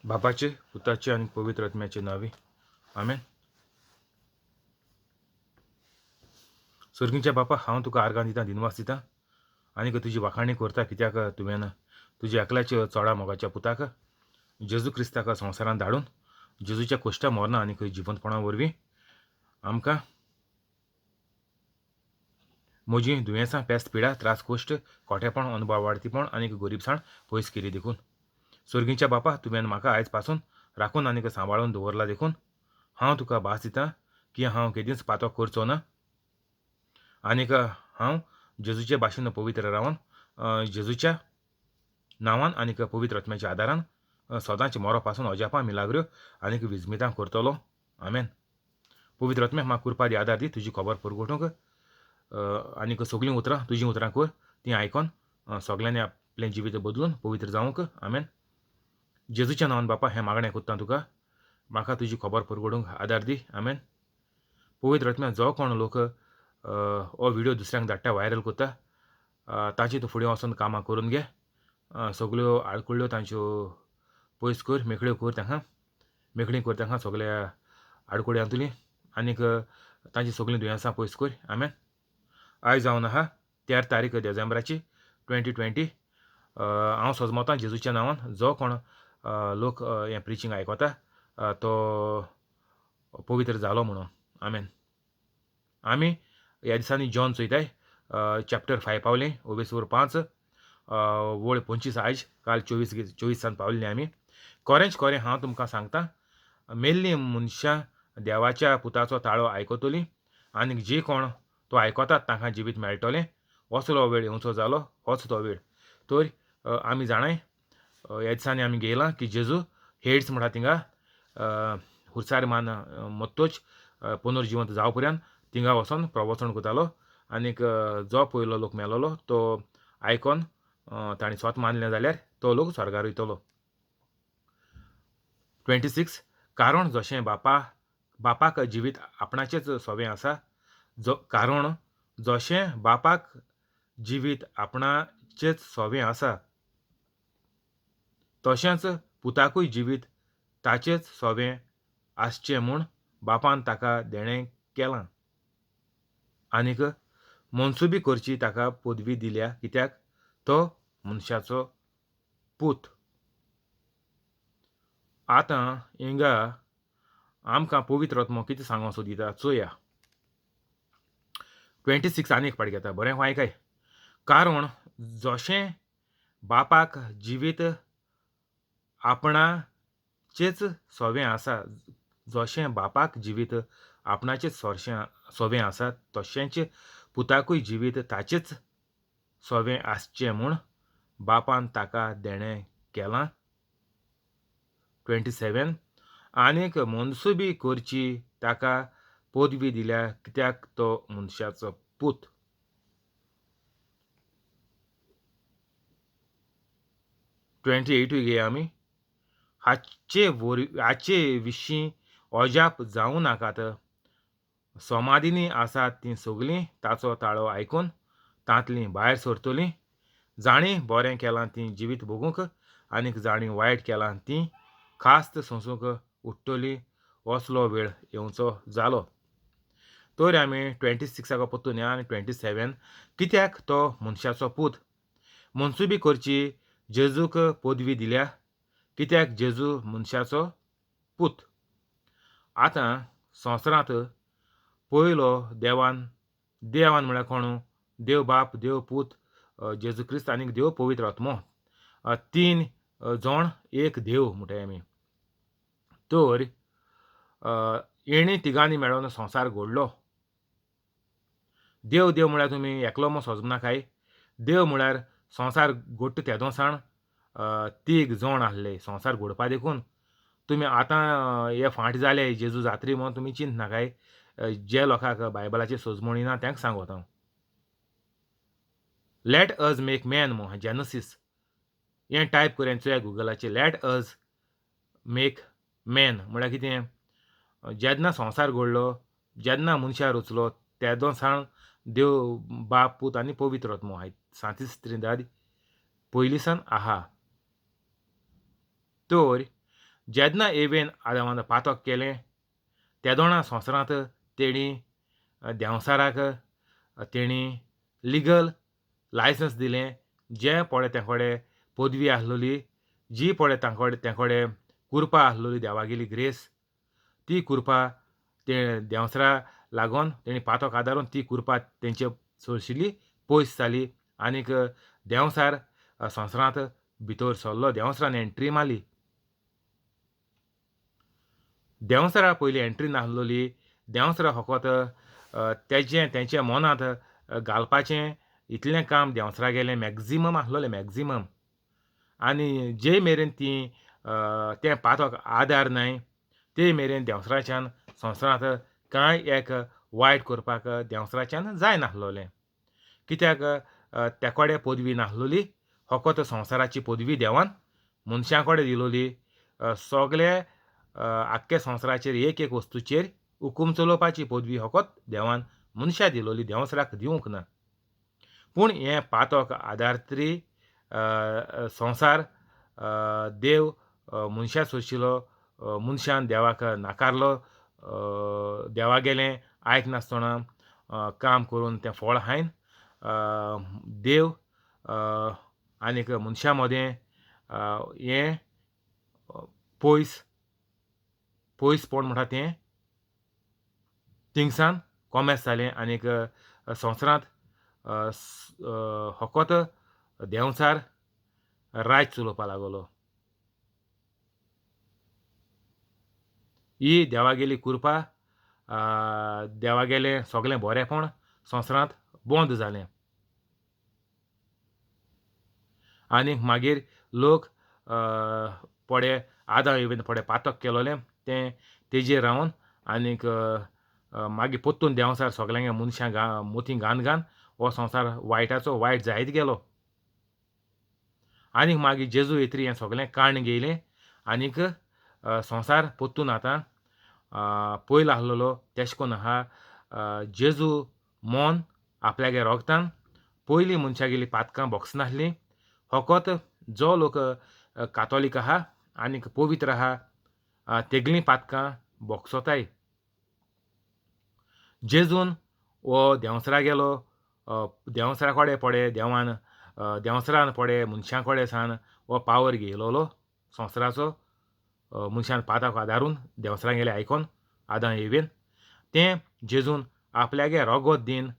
बापाचे, पुताचे आनी पवित्र आत्म्याचे नांवी, आमेन. सर्गीच्या बापा, हांव तुका आर्गां दिता, दिनवास दिता आनी तुजी वाखाणी करता, कित्याक तुवें तुज्या एकल्याच्या चोडा मोगाच्या पुताक जेजू क्रिस्ताक संवसारांत धाडून जेजूच्या कोश्टा मरना आनी जिवंतपणा वरवीं आमकां म्हजीं दुयेंसां, पेस्त, पिडा, त्रास, कोश्ट, कोटेपण, अनुभव वाडतीपण आनी गोरीबसाण पयस केली देखून. सर्गीच्या बापा, तुवें म्हाका आयज पासून राखून आनी सांबाळून दवरला देखून हांव तुका भास दिता की हांव केदींच पातक करचो ना आनीक हांव जेजूचे भाशेन पवित्र रावन जेजूच्या नांवान आनीक पवित्र आत्म्याच्या आदारान सदांच मरो पासून अजापां, मिलाग्र्यो आनीक विजमितां करतलो. आमेन. पवित्र आत्म्या, म्हाका कृपा दी, आदार दी तुजी खबर परगटूंक आनीक सगळीं उतरां तुजीं उतरां कर, तीं आयकोन सगल्यांनी आपलें जिवीत बदलून पवित्र जावंक. आमेन. जेजूच्या नांवान बापा हें मागणें कोत्ता तुका, म्हाका तुजी खबर परगटूंक आदार दी. आमेन. पवित्र आत्म्या, जो कोण लोक हो व्हिडियो दुसऱ्यांक धाडटा, व्हायरल करता, तांची तूं फुडें वचून कामां करून घे. सगळ्यो आडकुळ्यो तांच्यो पयस कर, मेकळ्यो कर तांकां, मेकळीं कर तांकां सगळ्या आडकुळ्यांतली आनीक तांची सगळीं दुयेंसां पयस कर. आमेन. आयज जावन आहा 13 तारीख डिसेंबराची 2020. हांव सजमतां जेजूच्या नांवान जो कोण लोक हें प्रिचींग आयकता तो पवित्र जालो म्हणून. आमेन. आमी ह्या दिसांनी जॉन चोयताय, चॅप्टर 5 पावले, ओबेसोर 5 वळ 25. आयज काल 24 पावल्ली आमी. खरेंच खरें हांव तुमकां सांगता, मेल्लीं मनशां देवाच्या पुताचो ताळो आयकतलीं आनीक जे कोण तो आयकतात तांकां जिवीत मेळटलें. असलो वेळ येवचो जालो, होच तो वेळ. तर आमी जाणाय ह्या दिसांनी आमी घेयलां की जेजू हेड्स म्हणटा थिंगा हुरसार मान मत्तोच पुनर्जिवंत जावं पर्यंत थिंगा वचोन प्रवचन करतालो आनीक जो पयलो लोक मेलोलो तो आयकोन ताणें स्वत मानलें जाल्यार तो लोक स्वर्गार वयतलो. 26. कारण जशें बापाक जिवीत आपणाचेच सोवें आसा, जो कारण जशें बापाक जिवीत आपणाचेच सोवें आसा तशेंच पुताकूय जिवीत ताचेच सोवें आसचें म्हूण बापान ताका देणें केलां. आनीक मनसुबी करची ताका पदवी दिल्या, कित्याक तो मनशाचो पूत. आतां हिंगा आमकां पवित्र आत्मो कितें सांगो सोदिता चोया. 26 आनी एक पाट घेता, बरें आयकाय. कारण जशें बापाक जिवीत आपणाचेच सोवें आसा, जशें बापाक जिवीत आपणाचेच सोवें आसा तशेंच पुताकूय जिवीत ताचेच सोवें आसचें म्हूण बापान ताका देणें केलां. 27. आनीक मनसुबी करची ताका पदवी दिल्या, कित्याक तो मनशाचो पूत. 28 घेया आमी. हाचे विशीं अजाप जावं नाकात, समाधीनी आसात तीं सगळीं ताचो ताळो आयकून तांतलीं भायर सरतलीं. जाणीं बरें केलां तीं जिवीत भोगूंक आनीक जाणीं वायट केलां तीं खास्त सोंसूंक उठ्ठली. असलो वेळ येवचो जालो. तर आमी 26 परतून या आनी 27. कित्याक तो मनशाचो पूत. मनसुबी करची जेजूक पदवी दिल्या, कित्याक जेजू मनशाचो पूत. आतां संवसारांत पयलो देवान, देवान म्हळ्यार कोण? देव बाप, देव पूत, जेजू क्रिस्त आनीक देव पवित्र आत्मो, 3 जण एक देव म्हणटाय आमी. तर हेणी तिगांनी मेळोन संवसार घडलो. देव देव म्हळ्यार तुमी एकलो मो सोजनाकाय. देव म्हळ्यार संवसार घडटा तेदो सावन 3 जण आसले संवसार घडपा देखून. तुमी आतां हे फाट जाले जेजू जात्री म्हूण तुमी चिंतनाकाय. जे लोकांक बायबलाची सोजमणी ना तांकां सांगत हांव. लेट अज मेक मॅन म्हूण जेनसीस हें टायप करून चोया गुगलाचेर. लेट अज मेक मॅन म्हळ्यार कितें? जेन्ना संवसार घडलो, जेन्ना मनशां रचलो तेदो सावन देव बाप, पूत आनी पवित्र आत्मो हाय सांतीस त्रिदाद पयलीं सावन आहा. तर जेन्ना एवेन आदामान पातक केलें तेदोणा संवसारांत तेणी देंवचाराक तेणी लिगल लायसन्स दिलें जें पळय ते कडेन पदवी आसलेली जी पळय तां ते कडेन कुरपा आसलेली देवागेली ग्रेस ती कुरपा ते देंवचारा लागून तेणी पातक आदारून ती कुरपा तेंचे सोरशिल्ली पयस जाली आनीक देंवचार संवसारांत भितर सरलो देंवचारान एंट्री मारली. देंवचारा पयलीं एंट्री नासलेली देंवचारा फकत तेजें तेंच्या मनांत घालपाचें इतलें काम देंवचारागेलें मॅक्झिमम आसलेलें मॅक्झिमम. आनी जे मेरेन ती तें पातक आदार नाय ते मेरेन देंवचाराच्यान संवसारांत कांय एक वायट करपाक देंवचाराच्यान जायनासलेलें. कित्याक त्या कडेन पदवी नासलेली फकत संवसाराची पदवी देवान मनशां कडेन दिलोली सगळे आख्खे संवसाराचेर एक एक वस्तूचेर हुकूम चलोवपाची पदवी फकत देवान मनशाक दिलोली देंवचाराक दिवंक ना. पूण हें पातक आदारत्री संवसार देव मनशा सोंशिलो मनशान देवाक नाकारलो देवागेलें आयकनासतना काम करून तें फळ खायन देव आनीक मनशां मदें हें पयस पयसपण म्हणटा तें थिंगसान कोमेस जालें आनीक संवसारांत फकत देंवचार राज चलोवपा लागलो. ही देवागेली कृपा देवागेलें सगळें बरेंपण संवसारांत बंद जालें. आनी मागीर लोक पडे आदां इवन पडे पातक केलोलें तें तेजेर रावन आनीक मागीर परतून देंवचार सगल्यांगे मनशां गा मोती घान घान हो संवसार वायटाचो वायट जायत गेलो. आनीक मागीर जेजू येतरी हें सगळें काण घेयलें आनीक संवसार परतून आतां पयल आसलेलो तेश कोन्न आहा. जेजू मन आपल्यागे रोगतान पयलीं मनशागेलीं पातकां बोगसनासलीं फकत जो लोक कातोलीक आहा आनीक पवित्र आहा तेगलीं पातकां बोगसोताय. जेजून हो देंवचारा गेलो देंवचारा कडेन पडे देवान देंवचारान पडे मनशां कडेन सान हो पावर घेयलोलो संवसाराचो मनशान पाताक आदारून देंवचारागेलें आयकोन आदां एवेन तें जेजून आपल्यागे रोगोत दीन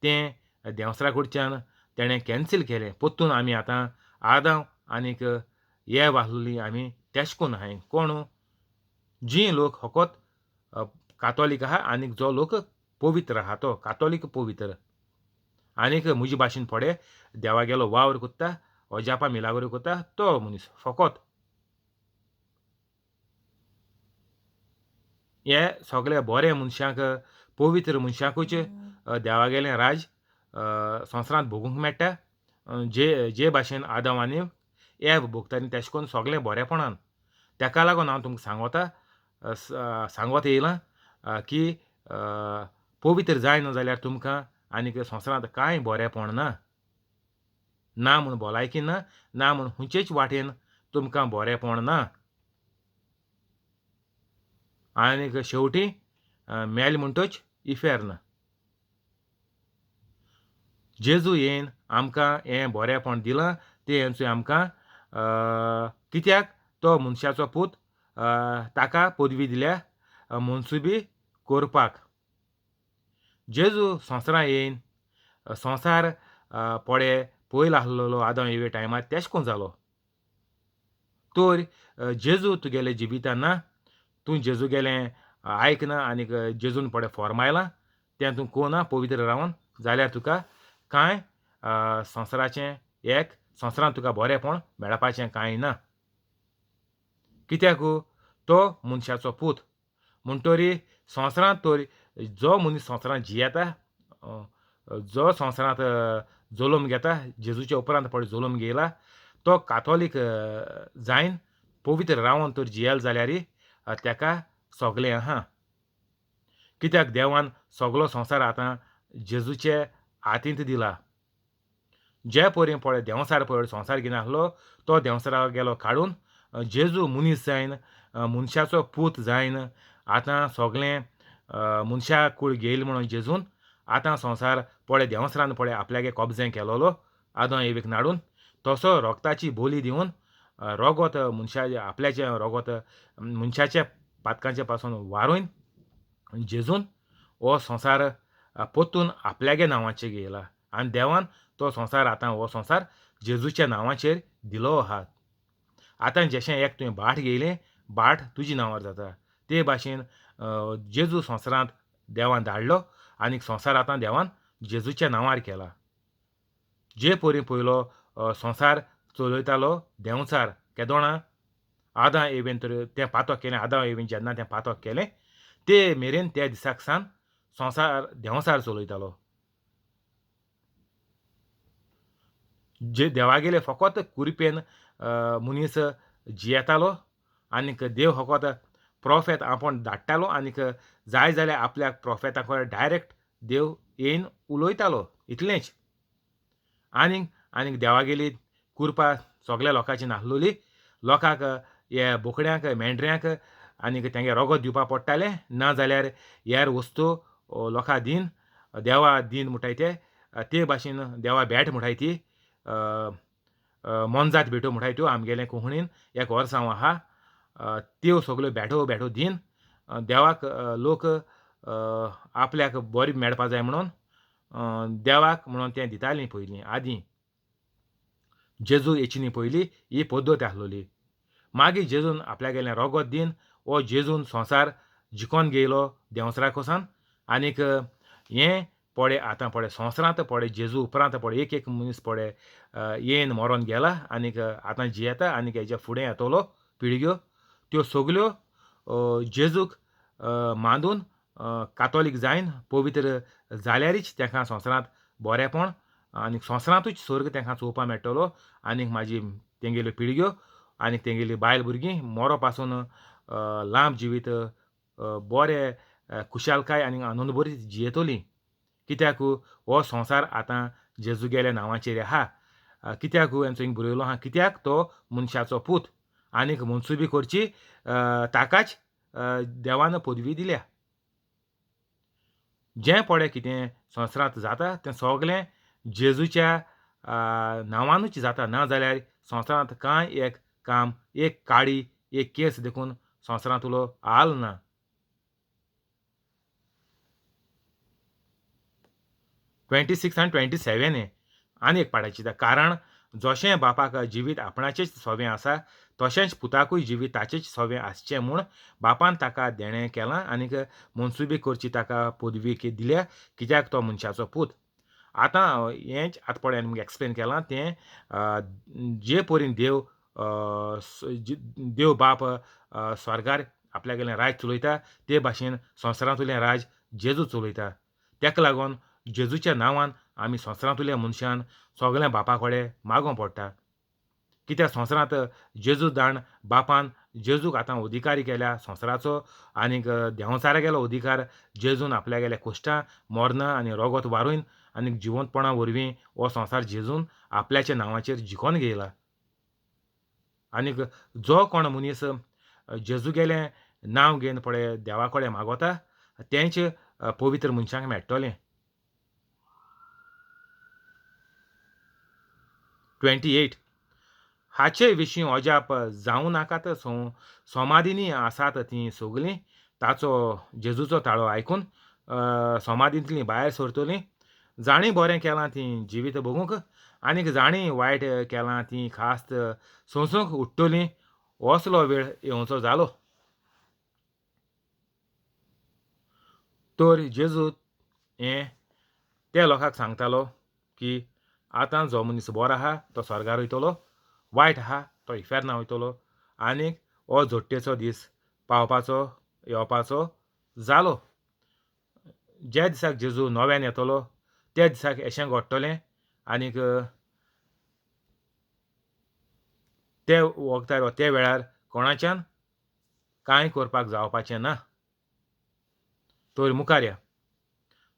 तें देंवचारा कडच्यान तेणें कॅन्सील केलें. परतून आमी आतां आदांव आनीक एव आसलेली आमी तेश कोन्न आहाय. कोण जी लोक फकत कातोलीक आहा आनीक जो लोक पवित्र आहा तो कातोलीक पवित्र आनीक म्हजे भाशेन पडे देवागेलो वावर कोत्ता अजापां मिलाग्रो कोत्ता तो मनीस फकत. हे सगळे बरे मनशांक पवित्र मनशांकूच देवागेलें राज संवसारांत भोगूंक मेळटा. जे जे भाशेन आदांव आनी एव भोगतालीं तेश कोन्न सगळें बरेपणान. तेका लागून हांव तुमकां सांगोता सांगत येयलां की पवित्र जायना जाल्यार तुमकां आनीक संवसारांत कांय बरेंपण ना. ना म्हूण भलायकी ना, ना म्हूण खंयचेच वाटेन तुमकां बरेंपण ना. आनीक शेवटी मेल म्हणटच इफेर्न. जेजू येन आमकां हें बरेंपण दिलां तें आमकां कित्याक तो मनशाचो पूत ताका पदवी दिल्या मनसुबी करपाक. जेजू संवसारां येयन संवसार पडे पयल आसलेलो आदां इवे टायमार तेश कोन जालो. तर जेजू तुगेले जिवितान ना तूं जेजू गेलें आयकना आनीक जेजून पडे फॉर्मायलां तें तूं कोना पवित्र रावन जाल्यार तुका कांय संवसाराचें एक संवसारांत तुका बरेंपण मेळपाचें कांय ना. कित्याक तो मनशाचो पूत म्हणटरी संवसारांत तर जो मनीस संवसारांत जियेता जो संवसारांत जल्म घेता जेजूच्या उपरांत पळय जल्म घेयला तो कातोलीक जायन पवित्र रावन तर जियेल जाल्यार तेका सगलें आहा. कित्याक देवान सगलो संवसार आतां जेजूचे हातींत दिला. जे परी पळय देंवचार पळय संवसार घेवन आसलो तो देंवचारा गेलो काडून जेजू मनीस जायन मनशाचो पूत जायन आतां सोगलें मनशा कूळ घेयल म्हणून जेजून आतां संवसार पळय देंवसरान पळय आपल्यागे कब्जे केलोलो आदो एवेक नाडून तसो रोगताची बोली दिवन रोगोत मनशाचें आपल्याचें रोगोत मनशाच्या पातकांचे पासून वारोवन जेजून हो संवसार परतून आपल्यागे नांवाचेर घेयला आनी देवान तो संवसार आतां हो संवसार जेजूच्या नांवाचेर दिलो आहा. आतां जशें एक तुवें भाट घेयलें भाट तुज्या नांवार जाता ते भाशेन जेजू संवसारांत देवान धाडलो आनी संवसार आतां देवान जेजूच्या नांवार केला. जे परी पयलो संवसार चलयतालो देंवचार केदोणा आदां एवेन तर तें पातक केलें आदां एवेन जेन्ना तें पातक केलें ते मेरेन त्या दिसाक सावन संवसार देंवचार चलयतालो. जे देवागेले फकत कुरपेन मनीस जियेतालो आनीक देव फकत प्रोफेत आपोवन धाडटालो आनीक जाय जाल्यार आपल्याक प्रोफेता कडेन डायरेक्ट देव येवन उलयतालो इतलेंच. आनीक आनीक देवागेली कुरपा सगल्या लोकांची नासलोली लोकांक हे बोकड्यांक मेंढऱ्यांक आनीक तेंगे रोगोत दिवपा पडटालें ना जाल्यार हेर वस्तू लोकां दीन देवा दीन म्हणटाय ते ते भाशेन देवा भेट म्हणटाय ती मोनजात भेटो म्हणटाय त्यो आमगेले कोंकणीन एक वर्सांव आहा त्यो सगल्यो भेटो भेटो दीन देवाक लोक आपल्याक बरें मेळपा जाय म्हणून देवाक म्हणून तें दितालीं पयलीं आदीं जेजू येची न्ही पयलीं ही पद्दत आसलोली. मागीर जेजून आपल्यागेलें रोगोत दीन हो जेजून संवसार जिकोन घेयलो देंवचारा कोसान आनीक हें पळय आतां पळय संवसारांत पळय जेजू उपरांत पळय एक एक मनीस पळय येन मरोन गेला आनीक आतां जियेता आनीक हेज्या फुडें येतलो पिळग्यो त्यो सगल्यो जेजूक मांदून कातोलीक जायन पवित्र जाल्यारीच तेंकां संवसारांत बरेंपण आनी संवसारांतूच स्वर्ग तेंकां चोवपाक मेळटलो आनीक म्हाजी तेंगेल्यो पिळग्यो आनी तेंगेली बायल भुरगीं मोरो पासून लांब जिवीत बरे खुशालकाय आनी आनंद बरी जियेतलीं. कित्याक हो संवसार आतां जेजूगेल्या नांवाचेर आहा. कित्याक हेंचो हिंग बरयलो आहा कित्याक तो मनशाचो पूत आनीक मनसुबी करची ताकाच देवान पदवी दिल्या. जें पळय कितें संवसारांत जाता तें सगलें जेजूच्या नांवानूच जाता ना जाल्यार संवसारांत कांय एक काम एक काडी एक केस देखून संवसारांतलो हाल ना. 26 आनी 27 हें आनी एक पाठाची कारण जशें बापाक जिवीत आपणाचेच सोवें आसा तशेंच पुताकूय जिवीत ताचेच सोवें आसचें म्हूण बापान ताका देणें केलां आनीक मनसुबी करची ताका पदवी दिल्या कित्याक तो मनशाचो पूत. आतां हेंच आतां पळय आमी एक्सप्लेन केलां तें जे परीन देव देव बाप स्वर्गार आपल्यागेलें राज चलयता ते भाशेन संवसारांतलें राज जेजू चलयता. तेका लागून जेजूच्या नांवान आमी संवसारांतल्या मनशान सगळ्या बापा कडेन मागोवंक पडटा. कित्याक संवसारांत जेजू जाण बापान जेजूक आतां अधिकारी केल्या संवसाराचो आनीक देंवचारागेलो अधिकार जेजून आपल्यागेल्या कुश्टां मरणां आनी रोगोत वारोवन आनी जिवंतपणा वरवीं हो संवसार जेजून आपल्याच्या नांवाचेर जिखोन घेयला. आनीक जो कोण मनीस जेजूगेलें नांव घेवन पळय देवा कडेन मागोता तेंच पवित्र मनशांक मेळटलें. 28 हाचे विशीं अजाप जावं नाकात समाधीनी आसात तीं सगलीं ताचो जेजूचो ताळो आयकून समाधींतलीं भायर सरतलीं. जाणीं बरें केलां तीं जिवीत भोगूंक आनीक जाणीं वायट केलां तीं खास्त सोंसूंक उठ्ठलीं असलो वेळ येवचो जालो. तर जेजू हें त्या लोकांक सांगतालो की आतां जो मनीस बरो आहा तो स्वर्गार वयतलो, वायट आहा तो इफेर्ना वयतलो आनीक हो जोडटेचो दीस पावपाचो येवपाचो जालो. ज्या दिसाक जेजू नव्यान येतलो त्या दिसाक अशें घडटलें आनीक ते वखदार वा त्या वेळार कोणाच्यान कांय करपाक जावपाचें ना. तर मुखार या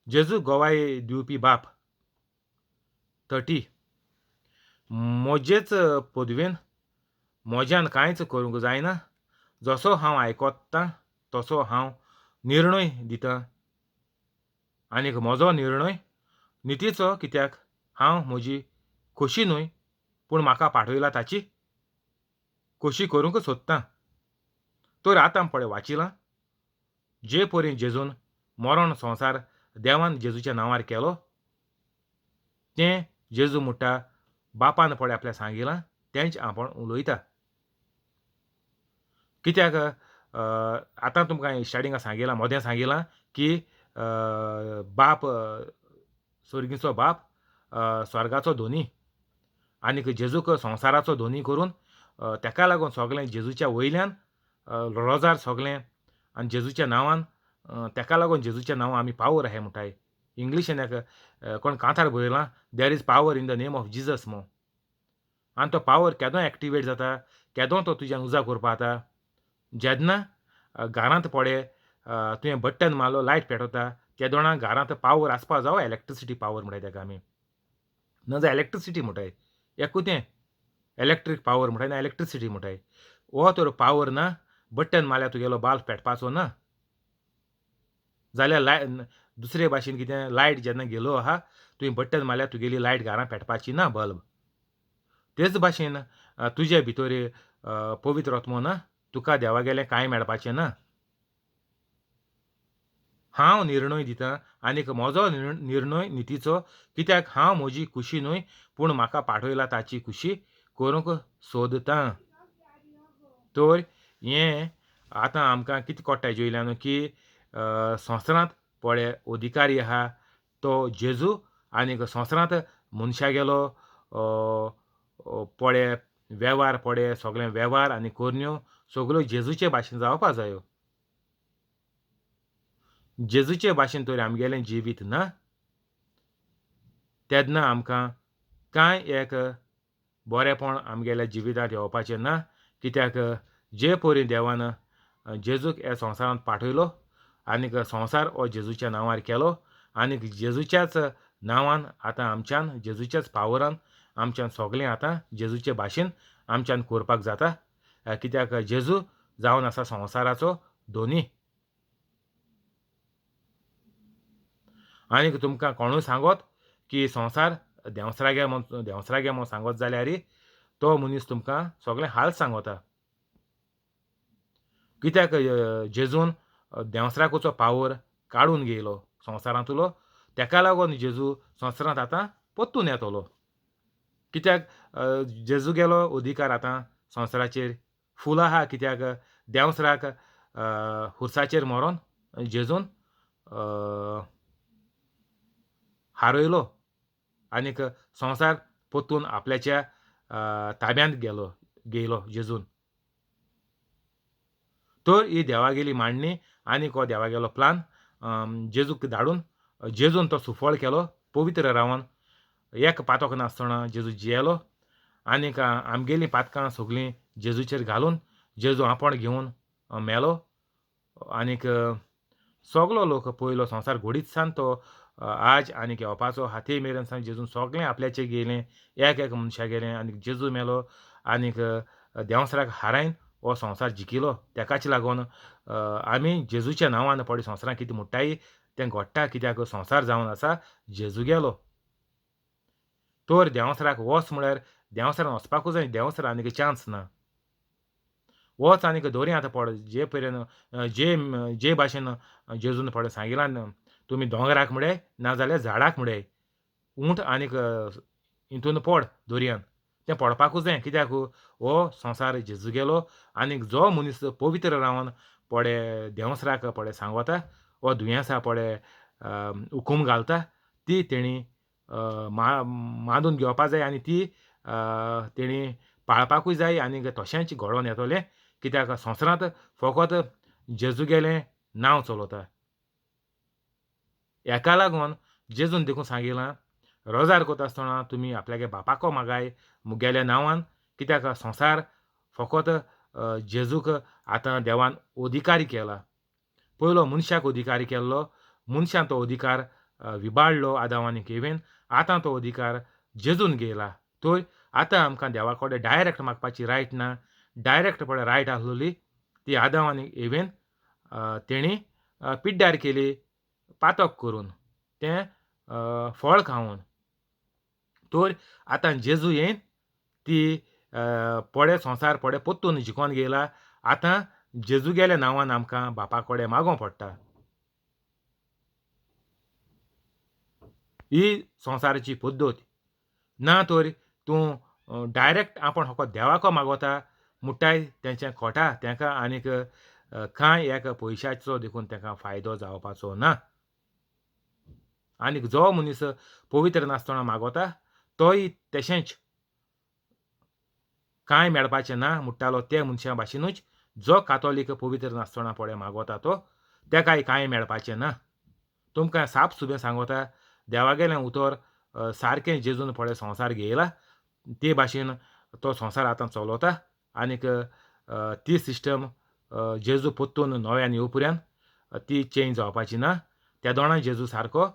जेजू गवाय दिवपी बाप. 30 म्हजेच पदवेन म्हज्यान कांयच करूंक जायना. जसो हांव आयकतां तसो हांव निर्णय दितां आनीक म्हजो निर्णय नितीचो, कित्याक हांव म्हजी खोशी न्हय पूण म्हाका पाठयला ताची खोशी करूंक सोदतां. तर आतां पळय वाचिलां जे परी जेजून मरण संवसार देवान जेजूच्या नांवार केलो तें जेजू म्हणटा बापान पळय आपल्या सांगिलां तेंच आपूण उलयता. कित्याक आतां तुमकां स्टार्टिंगाक सांगिलां, मोदें सांगिलां की बाप स्वर्गीचो बाप स्वर्गाचो धोनी आनीक जेजूक संवसाराचो धोनी करून तेका लागून सगळें जेजूच्या वयल्यान रोजार सगळें आनी जेजूच्या नांवान तेका लागून जेजूच्या नांवान आमी पावर आहाय म्हणटाय. इंग्लिशीन एक कोण कांतार बरयलां, there is power in the name of Jesus म्हूण. आनी तो पावर केदो एक्टिवेट जाता, केदो तो तुज्यान उजा करपा जाता, जेन्ना घरांत पळय तुवें बट्टन मारलो लायट पेटवता तेदोणा घरांत पावर आसपा जावो, इलेक्ट्रिसिटी पावर म्हणटाय तेका आमी, ना जाल्यार इलेक्ट्रिसिटी म्हणटाय, एकूच तें इलेक्ट्रीक पावर म्हणटाय ना इलेक्ट्रिसिटी म्हणटाय. हो तर पावर ना, बट्टन मारल्यार तुगेलो बाल्ब पेटपाचो ना. जाल्यार लाय दुसरे भाशेन कितें लायट जेन्ना गेलो आहा तुवें बट्टन मारल्यार तुगेली लायट घरांत पेटपाची ना बल्ब. तेच भाशेन तुजे भितर पवित्र आत्मो ना, तुका देवागेलें कांय मेळपाचें ना. हांव निर्णय दितां आनीक म्हजो निर्णय नितीचो, कित्याक हांव म्हजी खुशी न्हय पूण म्हाका पाठयला ताची खुशी करूंक सोदतां. तर हें आतां आमकां कितें कळटा हेजे वयल्यान की संवसारांत पळय अधिकारी आहा तो जेजू आनीक संवसारांत मनशागेलो पळय वेव्हार, पळय सगळे वेव्हार आनी करण्यो सगळ्यो जेजूचे भाशेन जावपा जायो. जेजूचे भाशेन तर आमगेलें जिवीत ना तेन्ना आमकां कांय एक बरेंपण आमगेल्या जिवितांत येवपाचें ना. कित्याक जे परी देवान जेजूक ह्या संवसारांत पाठयलो आनीक संवसार हो जेजूच्या नांवार केलो आनीक जेजूच्याच नांवान आतां आमच्यान जेजूच्याच पावरान आमच्यान सगळें आतां जेजूचे भाशेन आमच्यान करपाक जाता. कित्याक जेजू जावन आसा संवसाराचो धोनी. आनीक तुमकां कोणूय सांगत की संवसार देंवसरागे म्हूण, देंवसरागे म्हूण सांगत जाल्यार तो मनीस तुमकां सगळें हाल सांगता. कित्याक जेजून देंवसराकोचो पावर काडून घेयलो संवसारांतलो, तेका लागून जेजू संवसारांत आतां परतून येतलो. कित्याक जेजू गेलो अधिकार आतां संवसाराचेर फूल आहा. कित्याक देंवसराक खुर्साचेर मरोन जेजून हारयलो आनीक संवसार परतून आपल्याच्या ताब्यांत गेलो घेयलो जेजून. तर ही देवागेली मांडणी आनीक हो देवागेलो प्लान जेजूक धाडून जेजून तो सुफळ केलो पवित्र रावन एक पातक नासतना जेजू जियेलो आनीक आमगेलीं पातकां सगळीं जेजूचेर घालून जेजू आपोण घेवन मेलो आनीक सगलो लोक पयलो संवसार घडीत सान तो आज आनीक येवपाचो हाती मेरेन सान जेजून सगळें आपल्याचेर गेलें, एक एक मनशा गेलें आनीक जेजू मेलो आनीक देंवसराक हारायन हो संवसार जिखलो. तेकाच लागून आमी जेजूच्या नांवान पळय संवसारांत कितें म्हणटाय तें घडटा. कित्याक संवसार जावन आसा जेजू गेलो. तर देंवसराक वच म्हळ्यार देंवसरान वचपाकूच जाय, देंवसर आनीक चान्स ना. वच आनीक दर्यांत पड, जे पर्यंत जे जे भाशेन जेजून पळय सांगिलां तुमी दोंगराक म्हळ्यार नाजाल्यार झाडाक म्हळ्यार उंट आनीक हितून पड दर्यांत, तें पडपाकूच जाय. कित्याक हो संवसार जेजू गेलो आनीक जो मनीस पवित्र रावन पळय देंवसराक पळय सांगता हो दुयेंसा पळय हुकूम घालता ती तेणी मानून घेवपा जाय आनी ती तेणी पाळपाकूय जाय आनीक तशेंच घडोवन येतलें. कित्याक संवसारांत फकत जेजू गेलें नांव चलता. हेका लागून जेजून देखून सांगिलां रोजार करता आसतना तुमी आपल्यागे बापाको मागाय मुगेल्या नांवान. कित्याक संवसार फकत जेजूक आतां देवान अधिकारी केला. पयलो मनशाक अधिकारी केल्लो, मनशान तो अधिकार विबाडलो आदांव आनी केवेन, आतां तो अधिकार जेजून घेयला. तर आतां आमकां देवा कडेन डायरेक्ट मागपाची रायट ना. डायरेक्ट पळय रायट आसलोली ती आदांव आनी एवेन तेणी पिड्ड्यार केली पातक करून, तें फळ खावन. तर आतां जेजू येयन ती पोडे संवसार पोडे पोत्तून जिकोन गेला. आतां जेजू गेल्या नांवान आमकां बापा कडेन मागों पडटा. ही संवसाराची पद्दत. ना तर तूं डायरेक्ट आपूण फकत देवाको मागोता मुटाय तेंचें खोटा तेंका आनीक कांय एका पयशाचो देखून तेका फायदो जावपाचो ना. आनीक जो मनीस पवित्र नासतना मागोता तोय तशेंच कांय मेळपाचें ना म्हणटालो ते मनशां भाशेनूच जो कातोलीक पवित्र नासतना पळय मागोता तो तेकाय कांय मेळपाचें ना. तुमकां साप सुबें सांगोता, देवागेलें उतर सारकें जेजून पळय संवसार घेयला ते भाशेन तो संवसार आतां चलोता. आनीक ती सिस्टम जेजू पोत्तून नव्यान येवपुऱ्यान ती चेंज जावपाची ना. त्या दोणां जेजू सारको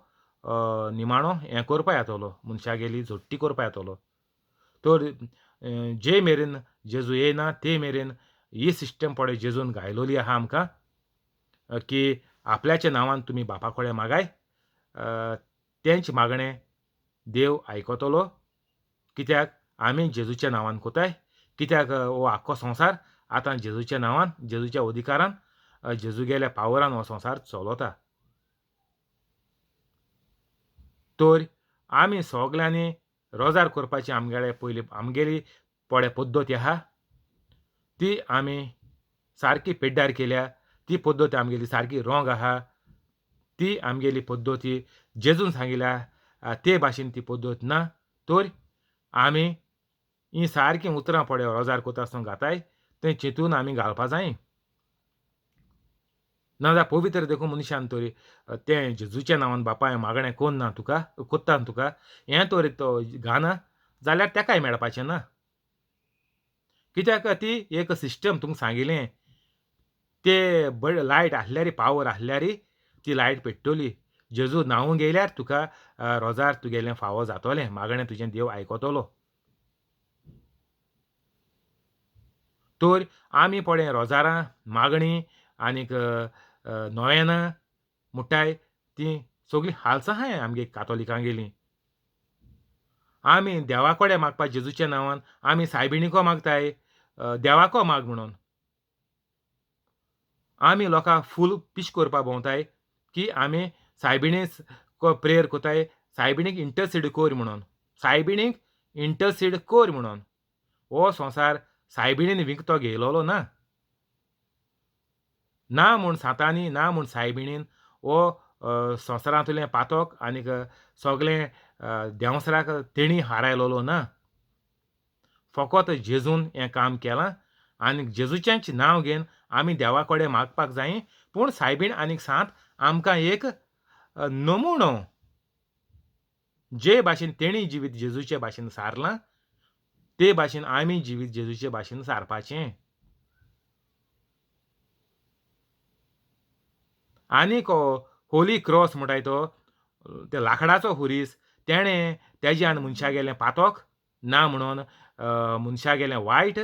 निमाणो हें करपा येतलो, मनशागेली झोट्टी करपा येतलो. तर जे मेरेन जेजू येयना ते मेरेन ही सिस्टम पळय जेजून घायलोली आहा आमकां की आपल्याच्या नांवान तुमी बापा कडेन मागाय, तेंच मागणें देव आयकतलो. कित्याक आमी जेजूच्या नांवान कोताय, कित्याक हो आख्खो संवसार आतां जेजूच्या नांवान, जेजूच्या अधिकारान, जेजू गेल्या पावरान हो संवसार चलता. तर आमी सगल्यांनी रोजार करपाची आमगेले पयली आमगेली पळय पद्दत आहा ती आमी सारकी पेड्ड्यार केल्या. ती पद्दत आमगेली सारकी रोंग आहा. ती आमगेली पद्दती जेजून सांगिल्या ते भाशेन ती पद्दत ना. तर आमी ही सारकीं उतरां पळय रोजार कोता आसतना घाताय तें चिंतून आमी घालपा जाय. नाजाल्यार पवित्र देखून मनशान तरी तें जेजूच्या नांवान बापाय मागणें कोन्न ना तुका कोत्ता तुका हें तर तो घाना जाल्यार तेकाय मेळपाचें ना. कित्याक ती एक सिस्टम तुमकां सांगिलें ते बरे लायट आसल्यार पावर आसल्यार ती लायट पेट्टली. जेजू न्हांवूंक गेल्यार तुका रोजार तुगेलें फावो जातलें, मागणें तुजें देव आयकतलो. तर आमी पळय रोजारां मागणीं आनीक नोवेनां मुटाय ती सगळीं हालसां आहाय आमगे कातोलिकांगेलीं. आमी देवा कडेन मागपा जेजूच्या नांवान आमी सायबिणीको मागताय देवाको माग म्हणून. आमी लोकांक फूल पिश करपा भोंवताय की आमी सायबिणी प्रेयर कोताय, सायबिणीक इंटरसीड कोर म्हणून, सायबिणीक इंटरसीड कोर म्हणून. हो संवसार सायबिणीन विकतो घेयलोलो ना. ना म्हूण सांतांनी, ना म्हूण सायबिणीन हो संवसारांतलें पातक आनीक सगळें देंवसराक तेणी हारायलोलो ना. फकत जेजून हें काम केलां आनी जेजूचेंच नांव घेवन आमी देवा कडेन मागपाक जाय. पूण सायबीण आनीक सांत आमकां एक नमुणो, जे भाशेन तेणी जिवीत जेजूचे भाशेन सारलां ते भाशेन आमी जिवीत जेजूचे भाशेन सारपाचें. आनीक होली क्रॉस म्हणटाय तो ते लांकडाचो खुरीस तेणें तेज्यान मनशागेलें पातक ना म्हणून मनशागेलें वायट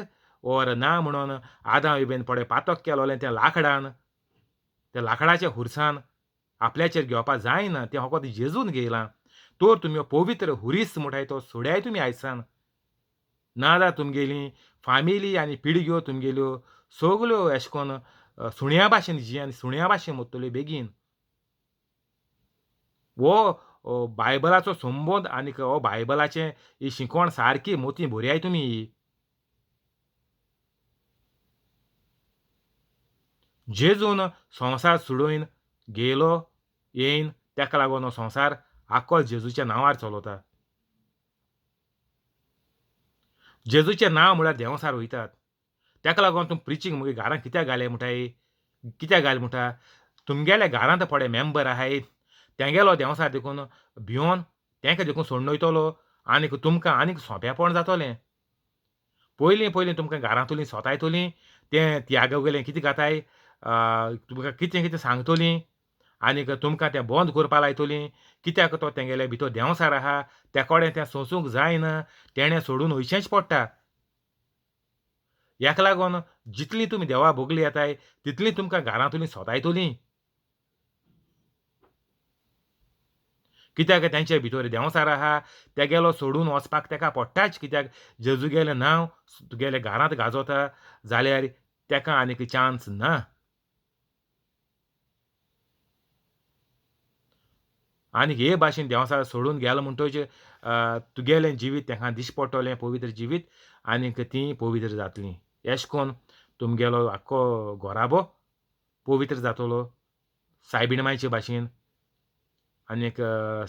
ओर ना म्हणून आदां इबेन पळय पातक केलोलें तें लांकडान, त्या लांकडाच्या खुर्सान आपल्याचेर घेवपा जायना, तें फकत जेजून घेयलां. तर तुमी पवित्र हुरीस म्हणटाय तो सोड्याय तुमी आयसान. नाजाल्यार तुमगेली फामिली आनी पिळग्यो तुमगेल्यो सगल्यो अशें करून सुण्या भाशेन जी आनी सुण्या भाशेन मरतल्यो बेगीन. हो बायबलाचो संबंद आनीक हो बायबलाचें ही शिकवण सारकी मोती बरयाय तुमी ही. जेजून संवसार सोडून गेलो येयन तेका लागून हो संवसार आख्खो जेजूच्या नांवार चलता. जेजूचें नांव म्हळ्यार देंवसार वयतात. तेका लागून तुमी प्रिचींग मुगे घरांत कित्याक घालें म्हणटाय, कित्याक घालें म्हणटा, तुमगेल्या घरांत थोडे मेंबर आहाय तेंगेलो देंवसार देखून भियोन तेंका देखून सोडून वयतलो आनीक तुमकां आनीक सोंपेपण जातलें. पयलीं पयलीं तुमकां घरांतलीं सोतायतलीं, तें त्यागो कितें घाताय, तुमकां कितें कितें सांगतलीं आनीक तुमकां तें बंद करपा लायतलीं. कित्याक तो तेंगेले भितर देंवसार आहा त्या कडेन तें सोंसूंक जायना, तेणें सोडून वयचेंच पडटा. ह्याक लागून जितली तुमी देवा भोगली येताय तितली तुमकां घरांतुली सोतायतली. कित्याक तेंचे भितर देंवचार आहा, तेगेलो सोडून वचपाक तेका पडटाच. कित्याक जेजूगेलें नांव तुगेले घरांत गाजोता जाल्यार तेका आनीक चान्स ना. आनी हे भाशेन देंवचार सोडून गेलो म्हणटच तुगेलें जिवीत तेका दिश्टी पडटलें पवित्र जिवीत, आनीक तीं पवित्र जातलीं. एश कोन तुमगेलो आख्खो घराबो पवित्र जातलो सायबीण मायचे भाशेन, आनीक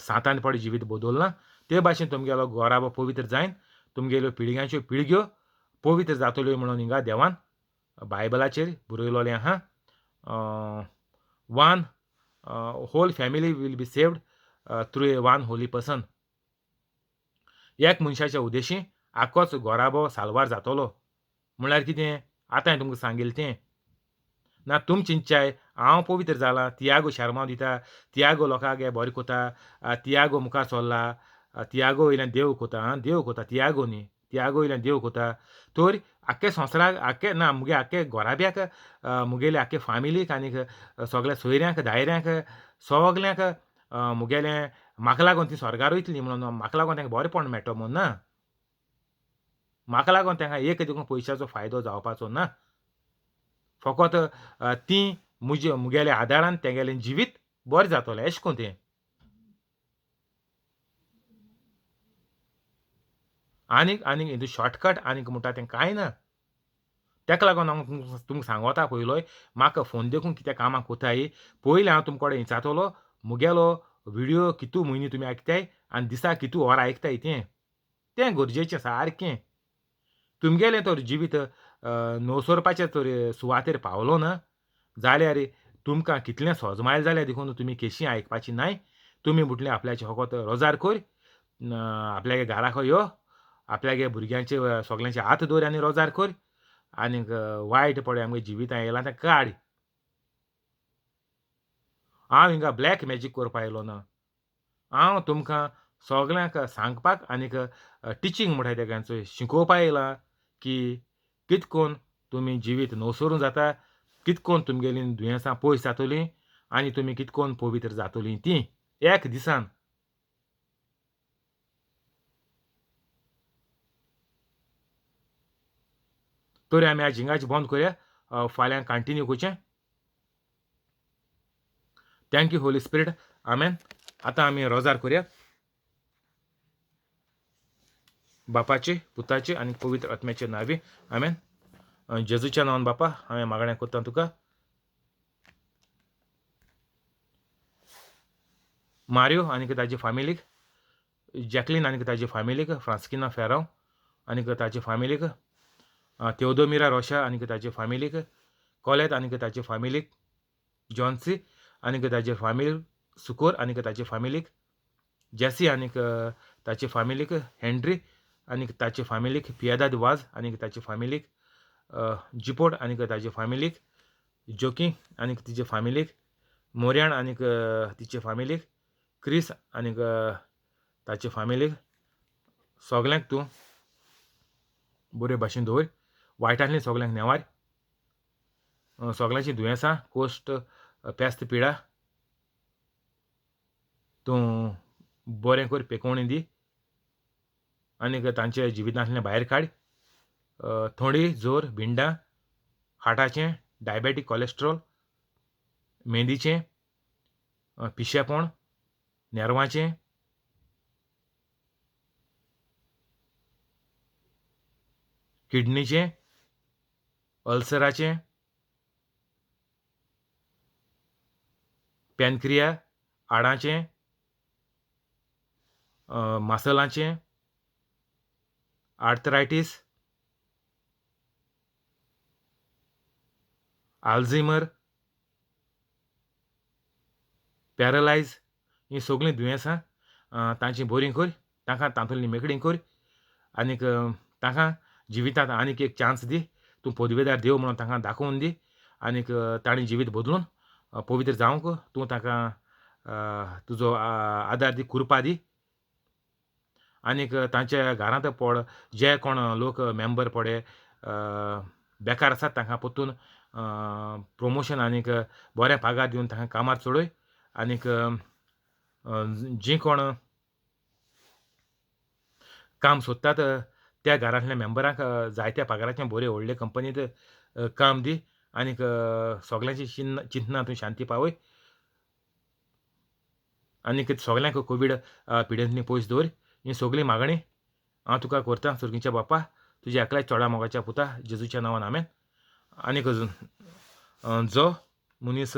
सांतान पड जिवीत बदलना ते भाशेन तुमगेलो घराबो पवित्र जायन तुमगेल्यो पिळग्यांच्यो पिळग्यो पवित्र जातल्यो म्हणून हिंगा देवान बायबलाचेर बरयलोलें आहा. One whole family will be saved through a one holy person. एक मनशाच्या उद्देशी आख्खोच घराबो साल्वार जातलो. म्हणल्यार कितें आतां हांवें तुमकां सांगिल्लें तें ना. तुम चिंतचाय हांव पवित्र जाला, तियागो शेरमांव दिता, तियागो लोकांक बरें कोता, तियागो मुखार चल्ला, तियागो वयल्यान देव कोता, आं देव कोता तियागो न्ही, तियागो वयल्यान देव कोता. तर आख्खे संवसाराक आख्खे ना मुगे आख्खे घराब्याक मुगेले आख्खे फामिलीक आनीक सगल्या सोयऱ्यांक दायऱ्यांक सगल्यांक मुगेलें म्हाका लागून ती स्वर्गार वयतली म्हणून म्हाका लागून तांकां बरेंपण मेळटलो म्हणून ना. म्हाका लागून तांकां एक देखून पयशाचो फायदो जावपाचो ना. फकत तीं मुजे मुगेल्या आदारान तेगेलें जिवीत बरें जातलें एशें कोन्न तें. आनीक आनीक हितून शॉर्टकट आनीक म्हणटा तें कांय ना. तेका लागून हांव तुमकां सांगोता पयलोय म्हाका फोन देखून कित्याक कामाक कोताय पयलीं हांव तुमचे कडेन विचारतलो मुगेलो व्हिडियो कितू म्हयने तुमी आयकताय आनी दिसाक कितू वरां आयकताय तें तें गरजेचें सारकें. तुमगेलें तर जिवीत नवसरपाचें तर सुवातेर पावलो ना जाल्यार तुमकां कितलें सोजमायल जाल्यार देखून तुमी केशी आयकपाची नाय. तुमी म्हटलें आपल्याचें फकत रोजार कर, आपल्यागे घराक यो, आपल्यागे भुरग्यांचे सगल्यांचे हात दवर आनी रोजार कर, आनीक वायट पळय आमगे जिवितां येयलां तें काड. हांव हिंगा ब्लॅक मॅजीक करपा येयलो ना. हांव तुमकां सगल्यांक सांगपाक आनीक टिचींग म्हणटा तेगांचो शिकोवपा येयलां की कितकोन तुमी जिवीत नवसरून जाता, कितकोन तुमगेलीं दुयेंसां पयस जातलीं आनी तुमी कितकोन पवित्र जातलीं तीं एक दिसान. तर आमी आज हिंगाच बंद करया, फाल्यां कंटिन्यू करचें. Thank you holy spirit, आमेन. आतां आमी रोजार करया. बापाचे पुताचे आनी पवित्र आत्म्याचे नांवी आमेन. जेजूच्या नांवान बापा हांवें मागणें करता तुका. मारियो आनी ताजे फामिलीक, जॅकलीन आनी ताजे फामिलीक, फ्रांस्किना फेरांव आनी ताजे फामिलीक, तेवदोमिरा रोशा आनी ताजे फामिलीक, कोलेत आनी ताजे फामिलीक, जॉन्सी आनी ताजे फामिलीक, सुकोर आनी ताजे फामिलीक, जेसी आनी ताचे फामिलीक, हेनरी आनी ताचे फामिलीक, पियादाद वाज आनी ताचे फामिलीक, जिपोट आनी ताजे फामिलीक, जोकी आनी तिचे फामिलीक, मोर्याण आनी तिचे फामिलीक, क्रिस आनी ताचे फामिलीक, सगल्यांक तूं बरे भाशेन दवर. वायटांतली सगल्यांक नेवार, सगल्यांची दुयेंसां, कोश्ट, पेस्त, पिडा तूं बरें कर, पेकोवणी दी आनीक तांच्या जिवितांतल्यान भायर काड. थोडी जोर, भिंडां, हार्टाचें, डायबेटीक, कॉलेस्ट्रॉल, मेंदीचें, पिशेपण, नेरवाचें, किडनीचें, अल्सराचें, पॅनक्रिया, हाडांचें, मासलांचें, आर्थरायटीस, आल्झिमर, पॅरलायज, हीं सगळीं दुयेंसां तांची बरीं कर, तांकां तातूंतली मेकळी कर आनीक तांकां जिवितांत आनीक एक चान्स दी. तूं पदवेदार देव म्हणून तांकां दाखोवन दी आनीक तांणी जिवीत बदलून पवित्र जावंक तूं तांकां तुजो आदार दी, कृपा दी. आनीक तांच्या घरांत पड जे कोण लोक मेंबर पडे बेकार आसात तांकां परतून प्रोमोशन आनीक बरें पगार दिवन तांकां कामार चडय आनीक जीं कोण काम सोदतात त्या घरांतल्या मेंबरांक जायत्या पगाराचें बऱ्यो व्हडले कंपनींत काम दी आनीक सगल्यांची चिंतनां तूं शांती पावय आनीक सगल्यांक कोवीड पिडेंतली पयस दवर. ही सगळी मागणी हांव तुका करता सर्गीच्या बापा, तुज्या एकल्याच चोडा मोगाच्या पुता जेजूच्या नांवान, आमेन. आनीक जो मनीस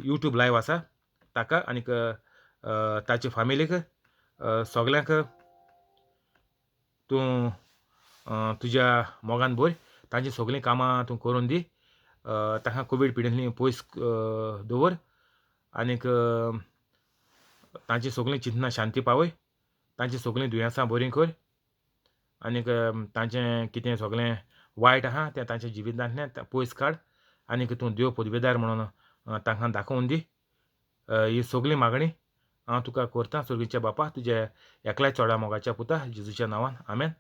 यूट्यूब लायव आसा ताका आनीक ताचे फामिलीक सगल्यांक तूं तुज्या मोगान भर, तांची सगळीं कामां तूं करून दी, तांकां कोवीड पिडेंतली पयस दवर आनीक तांची सगळीं चिंतनां शांती पावय, तांची सगळीं दुयेंसां बरीं कर आनीक तांचें कितें सगळें वायट आहा तें तांच्या जिवितांतल्यान पयस काड आनीक तूं देव पदवेदार म्हणून तांकां दाखोवन दी. ही सगळी मागणी हांव तुका करता सर्गीच्या बापा, तुज्या एकल्याच चोडा मोगाच्या पुता जेजूच्या नांवान, आमेन.